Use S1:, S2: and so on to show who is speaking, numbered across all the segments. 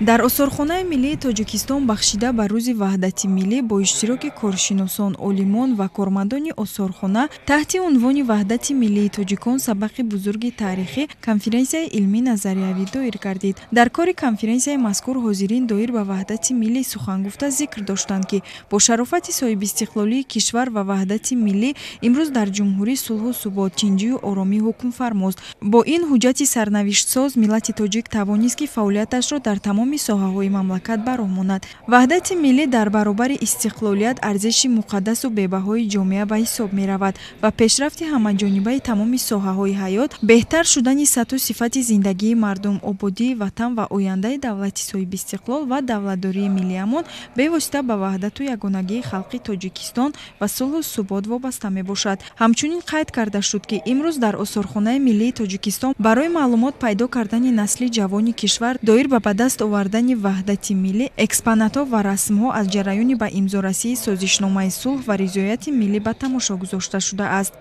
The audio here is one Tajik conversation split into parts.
S1: Дар Осорхонаи миллии Тоҷикистон бахшида ба Рӯзи ваҳдати миллӣ бо иштироки коршиносон, олимон ва кормандони осорхона таҳти унвони «Ваҳдати миллии тоҷикон: сабақи бузурги таърихӣ» конференсияи илмӣ назариявӣ доир гардид. Дар кори конференсияи мазкур ҳозирин доир ба ваҳдати миллӣ сухан гуфта, зикр доштанд, ки бо шарофати соҳибистиқлолии кишвар ва ваҳдати миллӣ имрӯз дар ҷумҳурӣ сулҳу субот, тинҷию оромӣ ҳукмфармост. Бо ин ҳуҷҷати сарнавиштсоз миллати тоҷик тавонист, ки фаъолияташро дар тамоми соҳаҳои мамлакат ба роҳ монад. Ваҳдати миллӣ дар баробари истиқлолият арзиши муқаддасу бебаҳои ҷомеа ба ҳисоб меравад ва пешрафти ҳамаҷонибаи тамоми соҳаҳои ҳаёт, беҳтар шудани сатҳу сифати зиндагии мардум, ободии ватан ва ояндаи давлати соҳибистиқлол ва давлатдории миллиамон бевосита ба ваҳдату ягонагии халқи Тоҷикистон ва сулҳу субот вобаста мебошад. Ҳамчунин қайд карда шуд, ки имрӯз дар Осорхонаи миллии Тоҷикистон барои маълумот пайдо кардани насли ҷавони кишвар доир ба ба даст овардани ваҳдати миллӣ экспонатҳо ва расмҳо аз ҷараёни ба имзорасии созишномаи сулҳ ва ризояти миллӣ ба тамошо гузошта шудааст.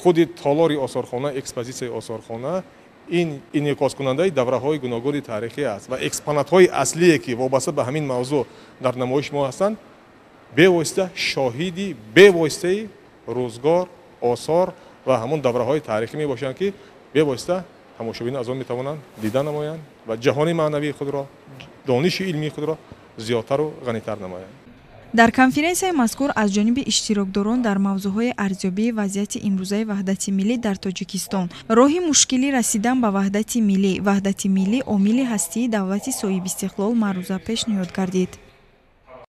S2: Худи толори осорхона, экспозитсияи осорхона ин инъикоскунандаи давраҳои гуногуни таърихӣ аст ва экспонатҳои аслие, ки вобаста ба ҳамин мавзӯъ дар намоиши мо ҳастанд, бевосита шоҳиди бевоситаи рӯзгор, осор ва ҳамон давраҳои таърихӣ мебошанд, ки бевосита тамошобинон аз он метавонанд дида намоянд ва ҷаҳони маънавии худро, дониши илмии худро зиёдтару ғанитар намоянд.
S1: Дар конференсияи мазкур аз ҷониби иштирокдорон дар мавзӯъҳои арзёбии вазъияти имрӯзаи ваҳдати миллӣ дар Тоҷикистон, роҳи мушкили расидан ба ваҳдати миллӣ, ваҳдати миллӣ омили ҳастии давлати соҳибистиқлол маъруза пешниҳод гардид.